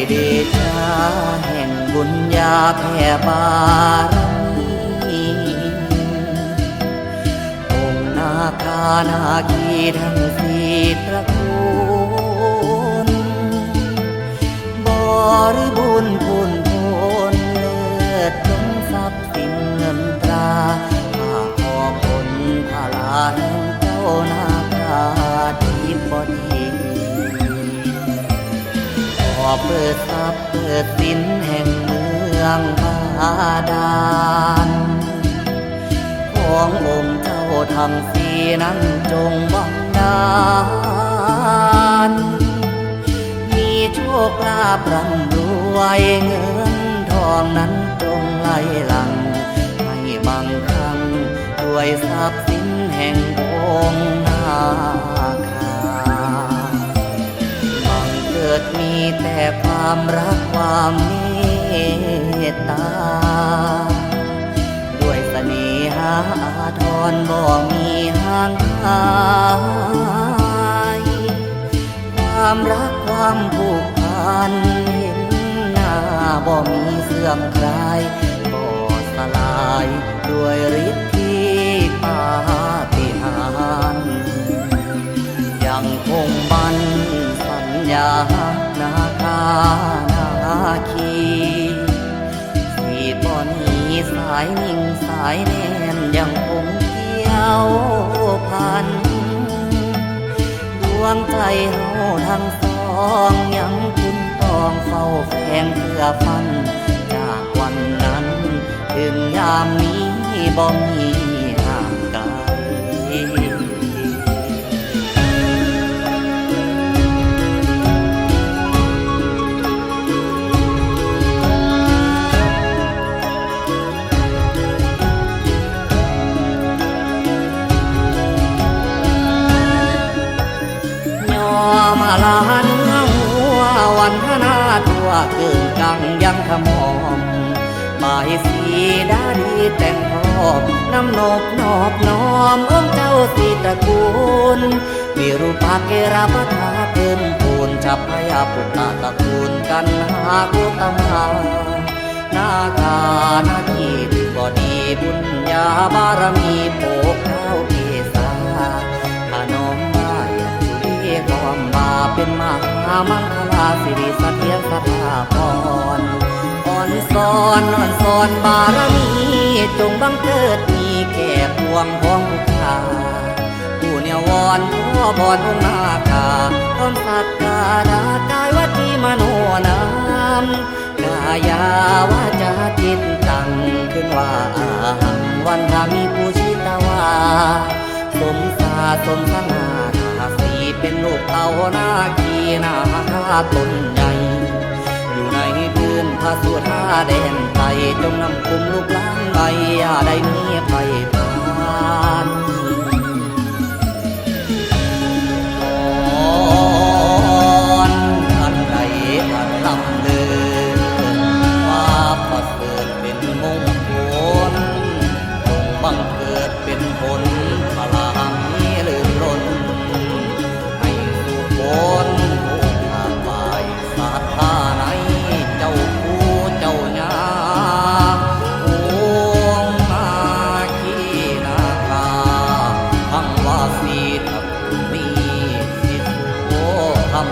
ເດຊາແຫ່ງບຸນຍາແຜ່ບາລະມີ ອົງນາຄານາຄີທັງສີ່ຕະກູນ ບໍລິບູນພູນພົ້ນເລີດຈົງຊັບ ສິນເງິນຕາ ຂ້າຂໍຜົນພະລາແຫ່ງເຈົ້ານາຄາທິບໍດີ ຂໍເປີດຊັບເປີດສິນແຫ່ງເມືອງບາດານ ຂອງອົງເຈົ້າທັງສີ່ນັ້ນຈົ່ງບັນດານ ມີໂຊກລາບລ່ຳລວຍ ເງິນທອງນັ້ນຈົ່ງໄຫຼຫຼັ່ງ ໃຫ້ມັ່ງຄັ່ງດ້ວຍຊັບສິນແຫ່ງອົງນາຄາ ບັງເກີດມີແຕ່ຄວາມຮັກຄວາມເມດຕາ ດ້ວຍສະເໜຫາອາທອນບໍ່ມີຫ່າງຫາຍ ຄວາມຮັກຄວາມຜູກພັນເຫັນໜ້າບໍ່ມີເສື່ອມຄລາຍ ບໍ່ສະຫຼາຍດ້ວຍລິດທິປາຕິຫານ ຍັງຄົງໝັ້ນສັນຍາຮັກນາຄານາຄີ ຊິບໍ່ໜີສາຍນິ່ງສາຍແໜ້ນ ຍັງຄົງກ່ຽວພັນ ດວງໃຈເຮົາທັງສອງ ຍັງຄຸນຕ້ອງເຝົ້າແຝງເພື່ອຝັນ ຈາກວັນນັ້ນເຖິງຍາມນີ້ບໍ່ມີຫ່າງໄກ. ຍໍມາລາເນື້ອຫົວວັນທະນາທົ່ວເກີງກັງຍັງຂະໝອມ ບາຍສີດາດີແຕ່ງພ້ອມ ນຳນົບນອບນ້ອມອົງເຈົ້າສີ່ຕະກູນ ວິຣູປາເກລາປະທາເພີ່ມພູນ ຊັບພະຍາພຸດທະຕະກູນກັນຫາກຸຕະມາ ນາຄານາຄີຖືກບໍ່ດີບຸນຍາບາລະມີໂພກທ້າວເກສາ ຂະໜອມມາຍັງສຸລີຄອມບາ ເປັນມະຫາມັງຄະລາສິລິສະຖຽນສະຖາພອນ ອອນສອນ ອອນສອນບາລະມີ ຈົ່ງບັງເກີດມີແກ່ປວງພ້ອງຜູ້ຂ້າ ຜູ້ແນວວອນຂໍບອນອົງນາຄາ ພ້ອມສັກກາລະກາຍວະຈີມະໂນນາມ ກາຍາວາຈາຈິດຕັງ ຂຶ້ນວ່າອະຫັງວັນທາມິປູຊິຕະວາ ສົມສາສົມສະໜາ ນາສີເປັນລູກເຕົ້ານາຄີນາຄາຕົນໃຫຍ່ ຢູ່ໃນພື້ນພະສຸທາແດນໃຕ້ ຈົ່ງນຳກຸ່ມລູກຫຼານໄໝ້ ຢ່າໄດ້ມີໃຜຜ່ານ ອອນອັນໃດອັນລຳເລີນ ວ່າປະເສີດເປັນມົງຄົນ ຈົ່ງບັງເກີດເປັນຜົນ ພະລາມີລື່ນລົ້ນ ໃຫ້ສຸຄົນຜູ້ກາບໄຫວ້ ສັດທາໃນເຈົ້າຄູເຈົ້າຍາ ອົງນາຄີນາຄາ ທັງວາສີທັງມີສິດໂສທຳ